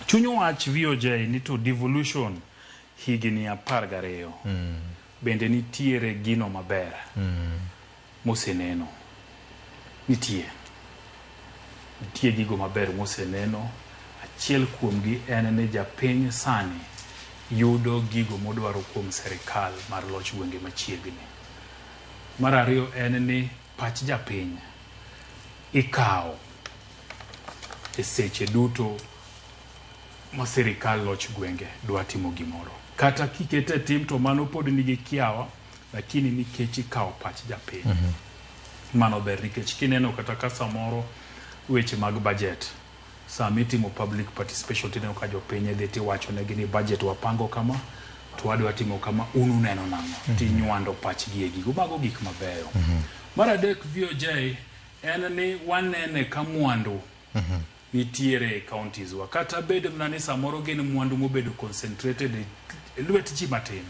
Chuny wach VOJ ni to devolution higni 12 bende nitiere gino maber moseneno. Nitie. Nitie gigo maber moseneno. Achiel kuomgi en ni japiny sani yudo gigo modwaro kuom serikal mar loch gwenge machiegni. Mar ariyo en ni pach japiny ikawo e seche duto ma sirikal loch gwenge dwa timo gimoro. Kata kikete e tim to mano pod nigi kiawa, lakini nikech ikawo pach japiny. Mano ber nikech kineno kata ka samoro weche mag budget, sama itimo public participation tineno ka jopiny dhi tiwacho negi ni budget wapango kama, to wadwa timo kama, un uneno nang'o? Tinywando pachgi e gigo. Mago gik mabeyo. Mar adek VOJ en ni wanene ka mwandu nitiere e counties wa. Kata bed mana ni samoro gin mwandu mobedo concentrated e lwet ji matin,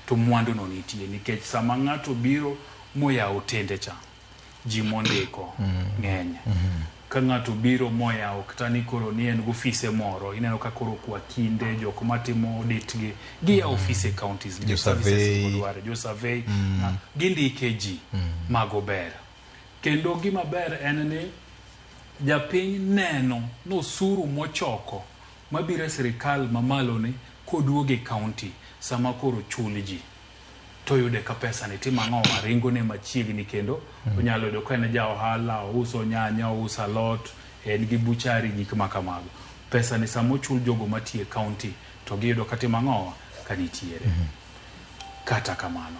to mwandu no nitie nikech sama ng'ato biro moyawo tende cha, ji mondiko ng'eny. Ka ng'ato biro moyawo kata ni koro ni en gofise moro, ineno ka koro kwa kinde jok matimo audit gi giyawo ofise e counties Jo nikech services survey. modwaro, jo survey, gindike ji, mago ber. Kendo gima ber en ni japiny neno ni osuru mochoko mabiro e sirikal mamalo ni koduogo e county sama koro chul ji to oyude ka pesa ni timo ang'o ringo ne machiegni kendo onyalo yudo ka en ja ohala ouso nyanya ouso alot en gi buchari gik ma kamago pesa ni sama ochul jogo matiyo e county to giyudo ka timo ang'o ka nitiere kata kamano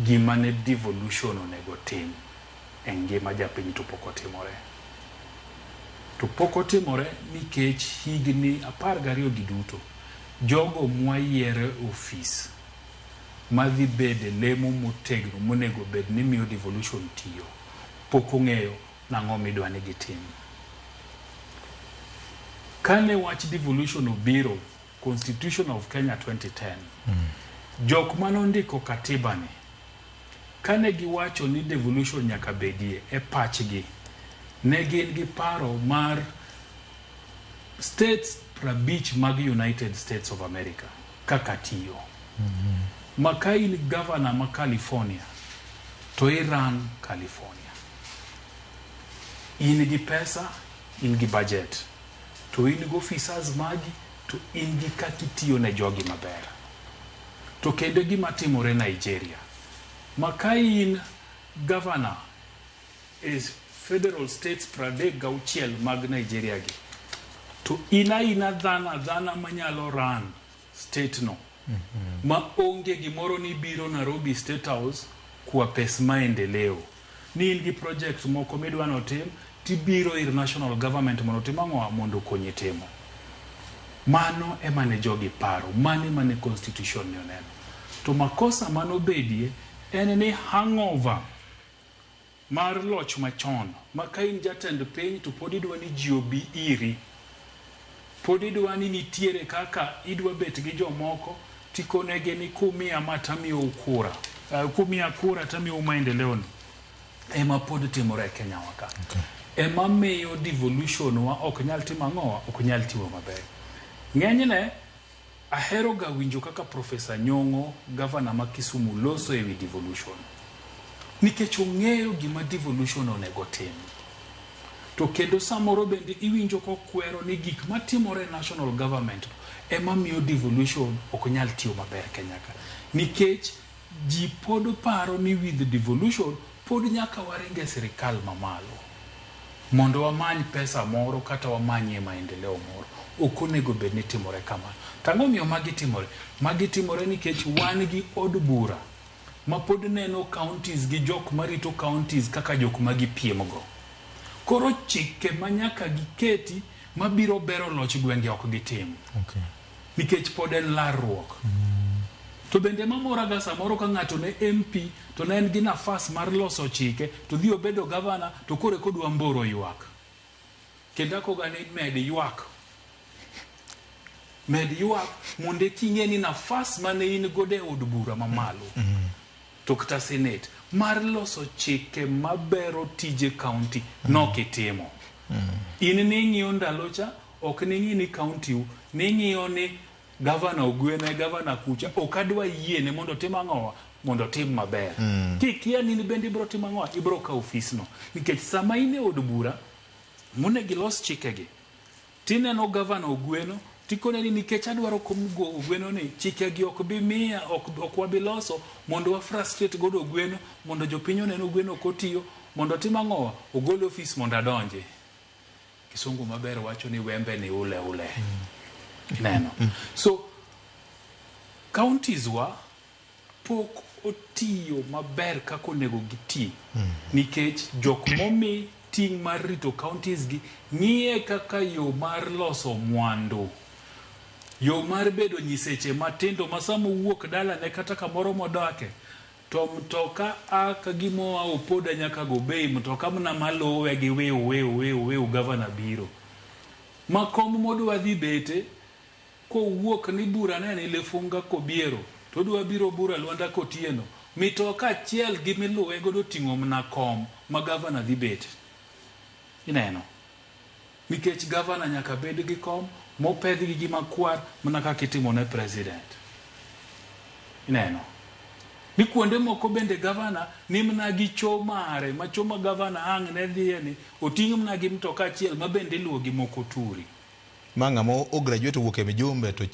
gima ne devolution onego tim e ngima japiny to pok otimore. To pok otimore nikech higni 12 gi duto, jogo mwayiero e ofis madhi bede lemo motegno monego bed ni miyo devolution tiyo, pok ong'eyo nang'o midwa ni gitim. Kane wach devolution obiro, Constitution of Kenya 2010, jok manondiko katiba ni, kane giwacho ni devolution nyaka bedie e pachgi, ne gin gi paro mar states 50 mag United States of America kaka tiyo. Ma ka in governor ma California, to i run California. In gi pesa, in gi budget, to in gi officers magi, to in gi kaka itiyo ne jogi maber. To kendo gima timore Nigeria, ma ka in governor e federal states 36 mag Nigeria gi, to in aina dhano adhana manyalo run state no, ma onge gimoro ni biro Nairobi State House kwa pes maendeleo. Ni in gi project moko midwa notim, tibiro ir national government mondo otim ang'o mondo okonyi timo. Mano ema ne jogi paro, mano ema ne constitution ne oneno. To makosa manobedie en ni hangover mar loch machon, ma ka in jatend piny to pod idwa ni ji obi iri. Pod idwa ni nitiere kaka idwa bet gi jomoko tikonegi ni kumiya ma tamiyou kura. Kumiya kura tamiyou maendeleo ni. Ema pod timore e Kenya wa ka. Ema miyo devolution wa ok nyal timo ang'owa, ok nyal tiyo maber. Ng'enyne, ahero ga winjo kaka Professor Nyong'o, governor ma Kisumu loso ewi devolution. Nikech ong'eyo gima devolution onego tim. To kendo samoro bende iwinjo kokwero ni gik matimore e national government ema miyo devolution ok nyal tiyo maber Kenya ka. Nikech ji pod paro ni with devolution pod nyaka waring e sirikal mamalo mondo wamany pesa moro kata wamanyie maendeleo moro. Ok onego bed ni timore kamano. To ang'o miyo magi timore? Magi timore nikech wan gi od bura ma pod neno counties gi jok marito counties kaka jok ma gipiem go. Koro chike ma nyaka giketi mabiro bero loch gwenge ok gitim. Nikech pod en larruok. To bende mamoraga samoro ka ng'ato ne MP to ne en gi nafas mar loso chike to dhi obedo governor to koro eka odwa mboro ywak. Kendo akoga ni med ywak. Med ywak mondo eka ing'e ni nafas mane in godo e od bura mamalo to kata senate mar loso chike mabero tije county nok itimo. In ning'iyo ndalo cha Ok ning'i ni county u, ning'iyo ni gavana Ogweno e gavana kucha, ok adwa yiene mondo otim ang'owa, mondo otim maber. Kikia ni in bende ibiro timo ang'owa, ibiro kawo ofisno. Nikech sama in e od bura, monego ilos chikegi, tineno gavana Ogweno, tikone ni nikech adwaro kom go Ogweno ni, chikegi ok bi miya, ok, ok wabi loso mondo wa frustrate godo Ogweno, mondo jopiny onen Ogweno ok otiyo, mondo otim ang'owa, ogol ofis mondo adonje. Kisungu maber wacho ni wembe ni ule ule. Ineno. So, counties wa pok otiyo maber kaka onego giti nikech jok momi ting' mar rito counties gi ng'iye kaka yo mar loso mwandu yo mar bedo nyiseche matindo ma sama owuok dalane kata kamoro modake to mtoka a ka gimoa Opoda nyaka Gobei mtoka mana maluwe gi wiu wiu wiu wiu gavana biro ma kom modwa dhi bete kowuok ni bura ne ni Lefunga Kobiero to odwa biro bura Lwanda Kotieno mitoka achiel gi miluwe godo oting'o mana kom ma gavana dhi bete ineno nikech gavana nyaka bed gi kom mopedh gi gima kwar mana kaka itimo ne president ineno ni kuonde moko bende gavana ni mana gi cho mare ma cho ma gavana ang' ne dhiye ni oting' mana gi mtoka achiel ma bende iluwo gi moko turi Ma ng'ama o graduate owuok e Mijumbe to